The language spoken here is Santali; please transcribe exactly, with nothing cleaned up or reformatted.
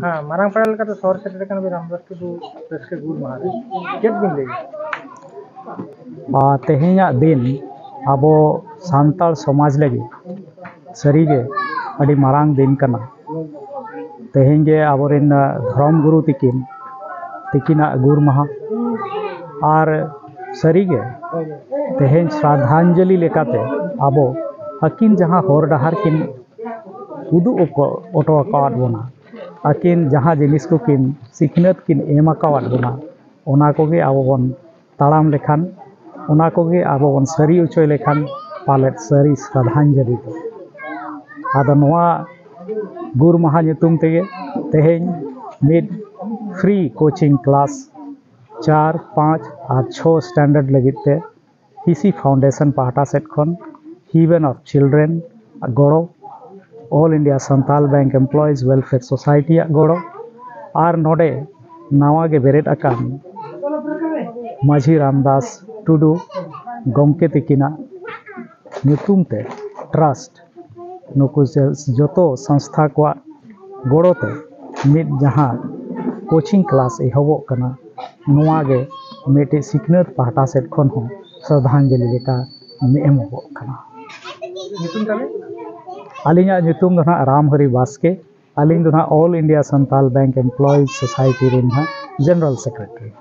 ᱦᱮᱸ, ᱢᱟᱨᱟᱝ ᱯᱮᱲᱟ ᱞᱮᱠᱟᱛᱮ ᱥᱚᱦᱚᱨ ᱥᱮᱴᱮᱨ ᱟᱠᱟᱱ ᱵᱤᱱ ᱨᱟᱢᱫᱟᱥ ᱴᱩᱰᱩ ᱨᱟᱹᱥᱠᱟᱹ ᱜᱩᱨ ᱢᱟᱦᱟ ᱨᱮ, ᱪᱮᱫ ᱵᱤᱱ ᱞᱟᱹᱭᱟ? ᱟᱨ ᱛᱮᱦᱮᱧᱟᱜ ᱫᱤᱱ ᱟᱵᱚ ᱥᱟᱱᱛᱟᱲ ᱥᱚᱢᱟᱡᱽ ᱞᱟᱹᱜᱤᱫ ᱥᱟᱹᱨᱤᱜᱮ ᱟᱹᱰᱤ ᱢᱟᱨᱟᱝ ᱫᱤᱱ ᱠᱟᱱᱟ᱾ ᱛᱮᱦᱮᱧ ᱜᱮ ᱟᱵᱚᱨᱮᱱ ᱫᱷᱚᱨᱚᱢ ᱜᱩᱨᱩ ᱛᱤᱠᱤᱱ, ᱛᱤᱠᱤᱱᱟᱜ ᱜᱩᱨ ᱢᱟᱦᱟ᱾ ᱟᱨ ᱥᱟᱹᱨᱤᱜᱮ ᱛᱮᱦᱮᱧ ᱥᱨᱟᱫᱷᱟᱧᱡᱚᱞᱤ ᱞᱮᱠᱟᱛᱮ ᱟᱵᱚ ᱟᱹᱠᱤᱱ ᱡᱟᱦᱟᱸ ᱦᱚᱨ ᱰᱟᱦᱟᱨ ᱠᱤᱱ ᱩᱫᱩᱜ ᱚᱠᱚ-, ᱚᱴᱚ ᱟᱠᱟᱣᱟᱫ ᱵᱚᱱᱟ, ᱟᱹᱠᱤᱱ ᱡᱟᱦᱟᱸ ᱡᱤᱱᱤᱥ ᱠᱚᱠᱤᱱ ᱥᱤᱠᱷᱱᱟᱹᱛ ᱠᱤᱱ ᱮᱢ ᱟᱠᱟᱣᱟᱫ ᱵᱚᱱᱟ, ᱚᱱᱟ ᱠᱚᱜᱮ ᱟᱵᱚ ᱵᱚᱱ ᱛᱟᱲᱟᱢ ᱞᱮᱠᱷᱟᱱ, ᱚᱱᱟ ᱠᱚᱜᱮ ᱟᱵᱚ ᱵᱚᱱ ᱥᱟᱹᱨᱤ ᱦᱚᱪᱚᱭ ᱞᱮᱠᱷᱟᱱ, ᱯᱟᱞᱮᱫ ᱥᱟᱹᱨᱤ ᱥᱨᱟᱫᱷᱟᱧᱡᱚᱞᱤ ᱫᱚ᱾ ᱟᱫᱚ ᱱᱚᱣᱟ ᱜᱩᱨ ᱢᱟᱦᱟ ᱧᱩᱛᱩᱢ ᱛᱮᱜᱮ ᱛᱮᱦᱮᱧ ᱢᱤᱫ free coaching class ᱪᱟᱨ, ᱯᱟᱸᱪ ᱟᱨ ᱪᱷᱚ standard ᱞᱟᱹᱜᱤᱫ ᱛᱮ ᱦᱤᱥᱤ Foundation ᱯᱟᱦᱴᱟ ᱥᱮᱫ ᱠᱷᱚᱱ Heaven of Children ᱟᱜ ᱜᱚᱲᱚ, All India Santal Bank Employees Welfare Society ᱟᱜ ᱜᱚᱲᱚ, ᱟᱨ ᱱᱚᱰᱮ ᱱᱟᱣᱟ ᱜᱮ ᱵᱮᱨᱮᱫ ᱟᱠᱟᱱ ᱢᱟᱹᱡᱷᱤ ᱨᱟᱢᱫᱟᱥ ᱴᱩᱰᱩ ᱜᱚᱢᱠᱮ ᱛᱤᱠᱤᱱᱟᱜ ᱧᱩᱛᱩᱢ ᱛᱮ trust, ᱱᱩᱠᱩ ᱡᱮ ᱡᱚᱛᱚ ᱥᱚᱝᱥᱛᱷᱟ ᱠᱚᱣᱟᱜ ᱜᱚᱲᱚ ᱛᱮ ᱢᱤᱫ ᱡᱟᱦᱟᱸ coaching class ᱮᱦᱚᱵᱚᱜ ᱠᱟᱱᱟ, ᱱᱚᱣᱟ ᱜᱮ ᱢᱤᱫᱴᱤᱡ ᱥᱤᱠᱷᱱᱟᱹᱛ ᱯᱟᱦᱴᱟ ᱥᱮᱫ ᱠᱷᱚᱱ ᱦᱚᱸ ᱥᱨᱟᱫᱷᱟᱧᱡᱚᱞᱤ ᱞᱮᱠᱟ ᱮᱢᱚᱜᱚᱜ ᱠᱟᱱᱟ᱾ ᱧᱩᱛᱩᱢ ᱛᱟᱵᱮᱱ? ᱟᱹᱞᱤᱧᱟᱜ ᱧᱩᱛᱩᱢ ᱫᱚ ᱱᱟᱦᱟᱜ ᱨᱟᱢᱦᱚᱨᱤ ᱵᱟᱥᱠᱮ᱾ ᱟᱹᱞᱤᱧ ᱫᱚ ᱱᱟᱦᱟᱜ All India Santal Bank Employees Society ᱨᱮᱱ ᱱᱟᱦᱟᱜ general secretary᱾